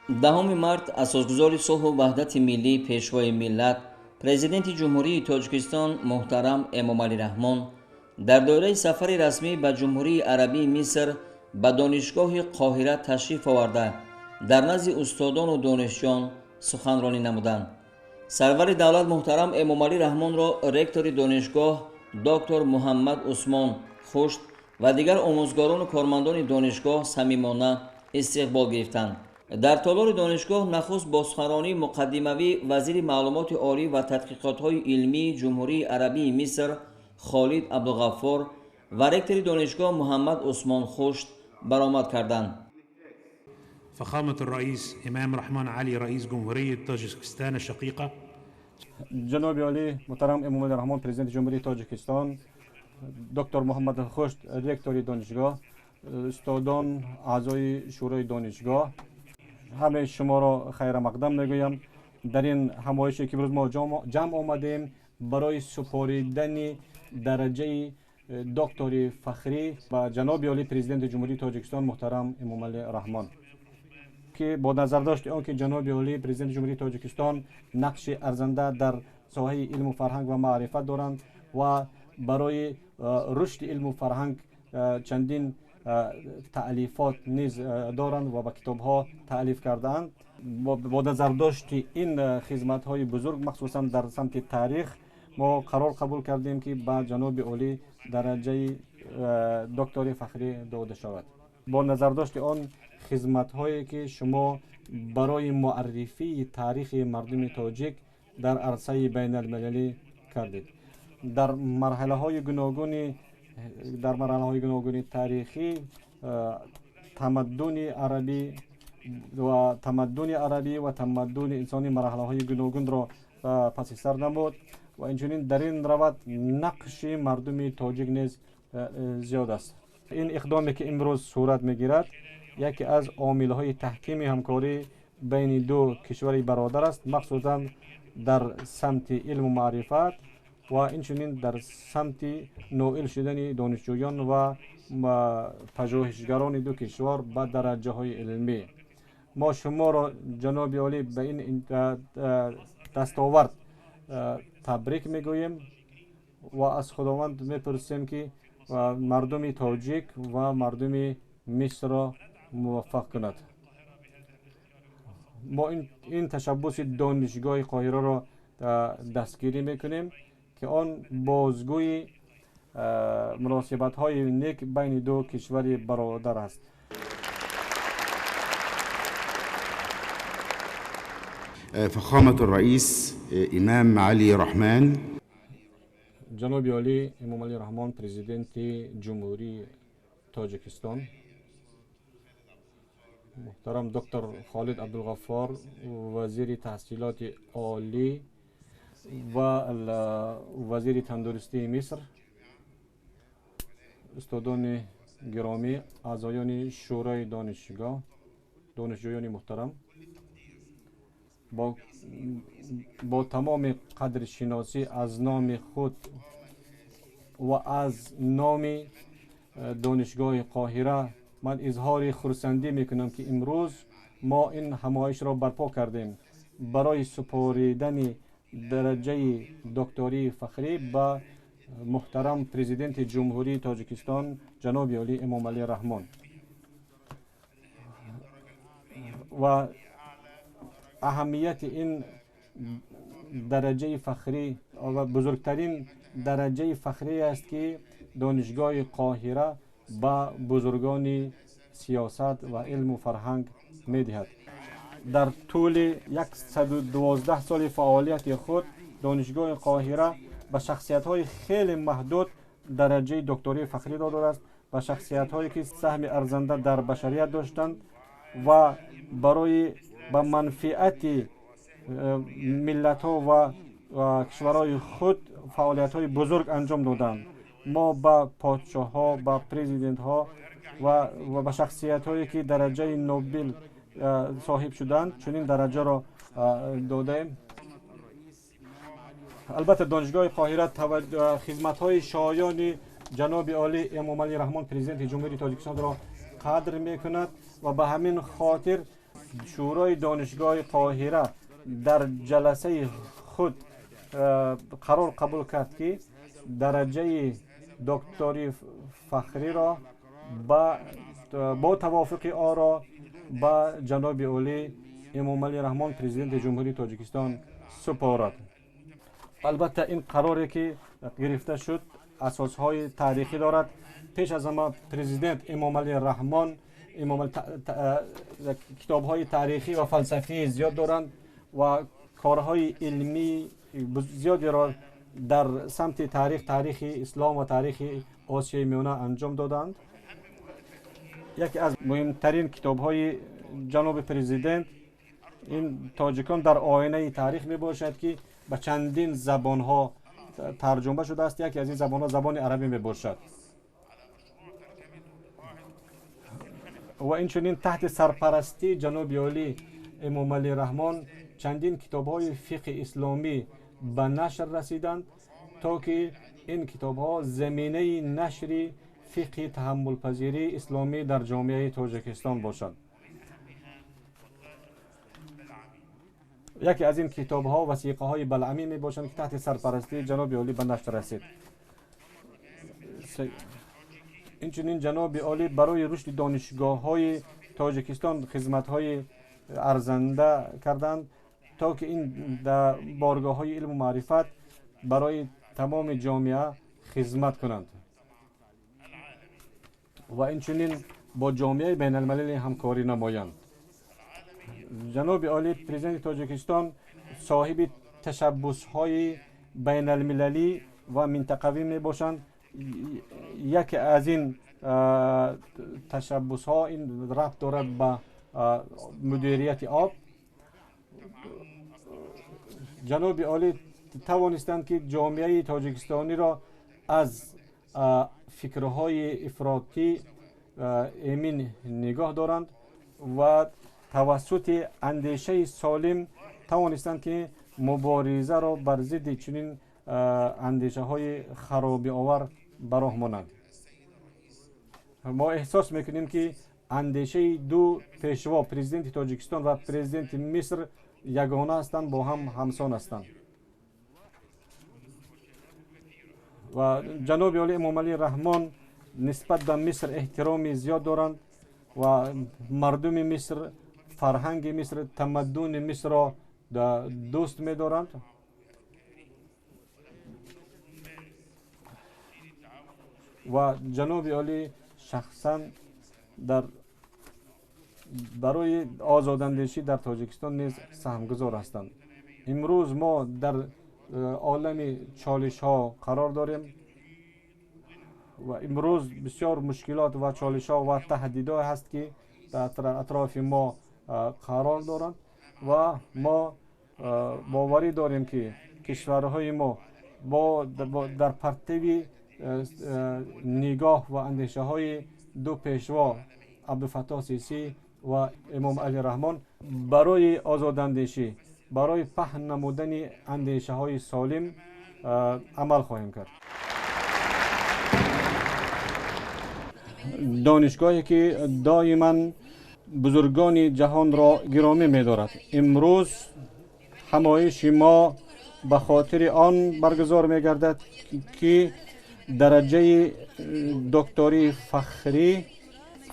10 март асосгузори сулҳу ваҳдати миллӣ, пешвои миллат, президенти Ҷумҳурии Тоҷикистон муҳтарам Эмомалӣ Раҳмон дар доираи сафари расмӣ ба Ҷумҳурии Арабии Миср ба донишгоҳи Қоҳира ташриф оварда, дар назди устодону донишҷӯён суханронӣ намуданд. Сарвари давлат муҳтарам Эмомалӣ Раҳмонро ректори донишгоҳ доктор Муҳаммад Усмон Хушт ва дигар омӯзгорону кормандони донишгоҳ самимона истиқбол гирифтанд. Дар толори донишгоҳ нахуст бо суханронии муқаддимавӣ вазири маълумоти олӣ ва тадқиқотҳои илмии Ҷумҳурии Арабии Миср Холид Абдуғаффор ва ректори донишгоҳ Муҳаммад Усмон Хушт баромад карданд. فخامة الرئيس إمام رحمن علي رئيس جمهورية طاجكستان الشقيقة. ҷаноби олӣ муҳтарам Эмомалӣ Раҳмон, президенти Ҷумҳурии Тоҷикистон, доктор Муҳаммад Хушт, ректори донишгоҳ, устодон, аъзои шӯрои донишгоҳ, ҳамаи шуморо хайрамақдам мегӯям. Дар ин ҳамоише ки имрӯз мо ҷамъ омадем барои супоридани дараҷаи доктори фахрӣ ба ҷаноби олӣ президенти Ҷумҳурии Тоҷикистон муҳтарам Эмомалӣ Раҳмон, ки бо назардошти он ки ҷаноби олӣ президенти Ҷумҳурии Тоҷикистон нақши арзанда дар соҳаи илму фарҳанг ва маърифат доранд ва барои рушди илму фарҳанг чандин таълифот низ доранд ва ба китобҳо таълиф кардаанд, бо назардошти ин хизматҳои бузург, махсусан дар самти таърих, мо қарор қабул кардем, ки ба ҷаноби олӣ дараҷаи доктори фахрӣ дода шавад. Бо назардошти он хизматҳое ки шумо барои муаррифии таърихи мардуми тоҷик дар арсаи байналмилалӣ кардед дар марҳилаҳои гуногуни таърихӣ, тамаддуни арабӣ ва тамаддуни инсонӣ марҳилаҳои гуногунро паси сар намуд ва инчунин дар ин раванд нақши мардуми тоҷик низ зиёд аст. Ин иқдоме ки имрӯз сурат мегирад, яке аз омилҳои таҳкими ҳамкорӣ байни ду кишвари бародар аст, махсусан дар самти илму маърифат ва инчунин дар самти ноил шудани донишҷӯён ва пажӯҳишгарони ду кишвар ба дараҷаҳои илмӣ. Мо шуморо, ҷаноби олӣ, ба ин дастовард табрик мегӯем ва аз Худованд мепурсем, ки мардуми тоҷик ва мардуми Мисрро муваффақ кунад. Мо ин ташаббуси донишгоҳи Қоҳираро дастгирӣ мекунем, ки он бозгӯи муносибатҳои нек байни ду кишвари бародар аст. فخامة الرئيس إمام علي رحمن. Ҷаноби олӣ Эмомалӣ Раҳмон, президенти Ҷумҳурии Тоҷикистон, муҳтарам доктор Холид Абдулғаффор, вазири таҳсилоти олӣ ва вазири тандурустии Миср, устодони гиромӣ, аъзоёни шӯрои донишгоҳ, донишҷӯёни муҳтарам, бо тамоми қадршиносӣ аз номи худ ва аз номи донишгоҳи Қоҳира ман изҳори хурсандӣ мекунам, ки имрӯз мо ин ҳамоишро барпо кардем барои супоридани дараҷаи доктории фахрӣ ба муҳтарам президенти Ҷумҳурии Тоҷикистон ҷаноби олӣ Эмомалӣ Раҳмон. Ва аҳамияти ин дараҷаи фахрӣ ва бузургтарин дараҷаи фахрӣ аст, ки донишгоҳи Қоҳира ба бузургони сиёсат ва илму фарҳанг медиҳад. Дар тӯли 112 соли фаъолияти худ донишгоҳи Қоҳира ба шахсиятҳои хеле маҳдуд дараҷаи доктории фахрӣ додааст, ба шахсиятҳое ки саҳми арзанда дар башарият доштанд ва барои ба манфиати миллатҳо ва кишварҳои худ фаъолиятҳои бузург анҷом доданд. Мо ба подшоҳҳо, ба президентҳо ва ба шахсиятҳое ки дараҷаи Нобел соҳиб шуданд, чунин дараҷаро додаем. Албатта, донишгоҳи Қоҳира хизматҳои шоёни ҷаноби олӣ Эмомалӣ Раҳмон, президенти Ҷумҳурии Тоҷикистонро қадр мекунад ва ба ҳамин хотир Шӯрои донишгоҳи Қоҳира дар ҷаласаи худ қарор қабул кард, ки дараҷаи доктори фахриро бо тавофуқи оро ба ҷаноби олӣ Эмомалӣ Раҳмон, президенти Ҷумҳурии Тоҷикистон супорад. Албатта, ин қароре ки гирифта шуд, асосҳои таърихӣ дорад. Пеш аз ҳама президент Эмомалӣ Раҳмон китобҳои таърихӣ ва фалсафии зиёд доранд ва корҳои илмии зиёдеро дар самти таърих, таърихи ислом ва таърихи Осиёи Миёна анҷом доданд. Яке аз муҳимтарин китобҳои ҷаноби президент ин «Тоҷикон дар оинаи таърих» мебошад, ки ба чандин забонҳо тарҷума шудааст. Яке аз ин забонҳо забони арабӣ мебошад. Ва инчунин таҳти сарпарастии ҷаноби олӣ Эмомалӣ Раҳмон чандин китобҳои фиқҳи исломӣ ба нашр расиданд, то ки ин китобҳо заминаи нашри фиқҳи таҳаммулпазирии исломӣ дар ҷомеаи Тоҷикистон бошад. Яке аз ин китобҳо «Васиқаҳои Балъамӣ» мебошанд, ки таҳти сарпарастии ҷаноби олӣ ба нашр расид. Инчунин ҷаноби олӣ барои рушди донишгоҳҳои Тоҷикистон хизматҳои арзанда карданд, то ки ин дар боргоҳҳои илму маърифат барои тамоми ҷомеа хизмат кунанд ва инчунин бо ҷомеаи байналмилалӣ ҳамкорӣ намоянд. Ҷаноби олӣ президенти Тоҷикистон соҳиби ташаббусҳои байналмилалӣ ва минтақавӣ мебошанд. Яке аз ин ташаббусҳо ин рабт дорад ба мудирияти об. Ҷаноби олӣ тавонистанд, ки ҷомеаи тоҷикистониро аз фикрҳои ифротӣ эмин нигоҳ доранд ва тавассути андешаи солим тавонистанд, ки муборизаро бар зидди чунин андешаҳои харобиовар ба роҳ монанд. Мо эҳсос мекунем, ки андешаи ду пешво, президенти Тоҷикистон ва президенти Миср, ягона ҳастанд, бо ҳам ҳамсон ҳастанд. Ва ҷаноби олӣ Эмомалӣ Раҳмон нисбат ба Миср эҳтироми зиёд доранд ва мардуми Миср, фарҳанги Миср, тамаддуни Мисрро дӯст медоранд. Ва ҷаноби олӣ шахсан дар барои озодандешӣ дар Тоҷикистон низ саҳмгузор ҳастанд. Имрӯз мо дар олами чолишҳо қарор дорем ва имрӯз бисёр мушкилот ва чолишҳо ва таҳдидҳое ҳаст, ки дар атрофи мо қарор доранд ва мо боварӣ дорем, ки кишварҳои мо дар партави нигоҳ ва андешаҳои ду пешво, Абдуфаттоҳ Сисӣ ва Имом Алӣ Раҳмон, барои озодандешӣ, барои паҳн намудани андешаҳои солим амал хоҳем кард. Донишгоҳе ки доиман бузургони ҷаҳонро гиромӣ медорад, имрӯз ҳамоиши мо ба хотири он баргузор мегардад, ки дараҷаи доктории фахрӣ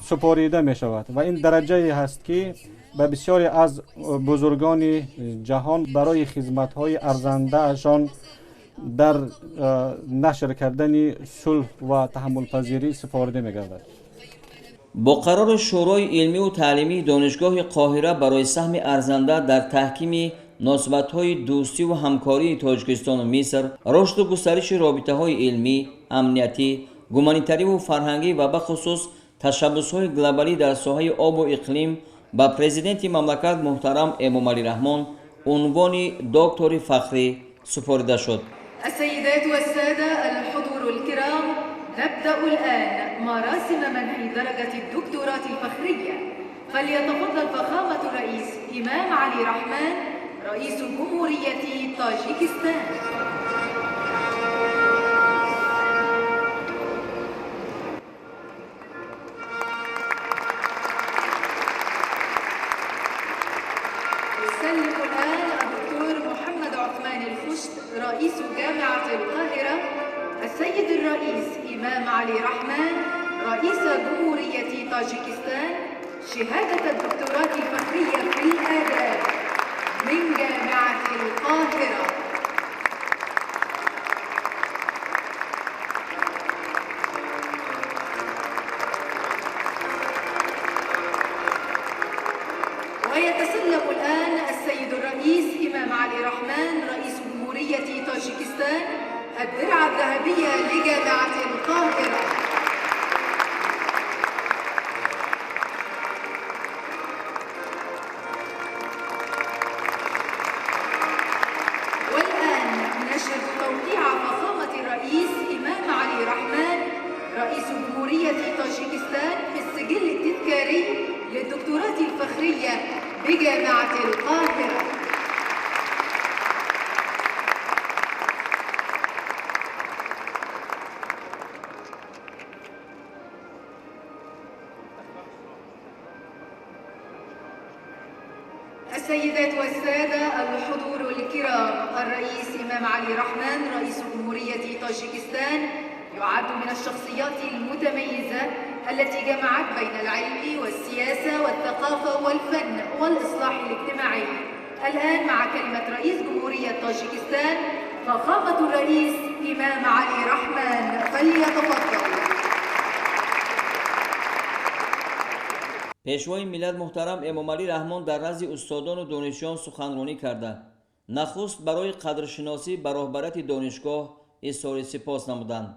супорида мешавад ва ин дараҷае ҳаст, ки ба бисёре аз бузургони ҷаҳон барои хизматҳои арзандаашон дар нашр кардани сулҳ ва таҳаммулпазирӣ супорида мегардад. Бо қарори Шӯрои илмиву таълимии Донишгоҳи Қоҳира барои саҳми арзанда дар таҳкими муносибатҳои дӯстиву ҳамкории Тоҷикистону Миср, рушду густариши робитаҳои илмӣ, амниятӣ, гуманитариву фарҳангӣ ва бахусус ташаббусҳои глобалӣ дар соҳаи обу иқлим ба президенти мамлакат муҳтарам Эмомалӣ Раҳмон унвони доктори фахрӣ супорида шуд. السيدات والسادة الحضور الكرام، نبدأ الآن مراسم منح درجة الدكتوراه الفخرية. فليتفضل فخامة الرئيس إمام علي رحمان، رئيس جمهورية طاجيكستان. يسلم الآن الدكتور محمد عثمان الخشت رئيس جامعة القاهرة السيد الرئيس إمام علي رحمن رئيس جمهورية طاجيكستان شهادة الدكتوراه الفخرية في الآداب من جامعة القاهرة. ويتسلم الآن السيد الرئيس إمام علي رحمن رئيس جمهورية طاجيكستان الدرع الذهبية لجامعة القاهرة. والآن نشهد توقيع فخامة الرئيس إمام علي رحمن رئيس جمهورية طاجيكستان في السجل التذكاري للدكتوراه الفخرية بجامعة القاهرة. السيدات والسادة الحضور الكرام، الرئيس إمام علي رحمن رئيس جمهورية طاجيكستان يعد من الشخصيات المتميزة التي جمعت بين العلم والسياسة والثقافة والفن والإصلاح الاجتماعي. الآن مع كلمة رئيس جمهورية طاجيكستان فخامة الرئيس إمام علي رحمن، فليتفضل. Пешвои миллат муҳтарам Эмомалӣ Раҳмон дар назди устодону донишҷӯён суханронӣ карда, нахуст барои қадршиносӣ ба роҳбарияти донишгоҳ изҳори сипос намуданд.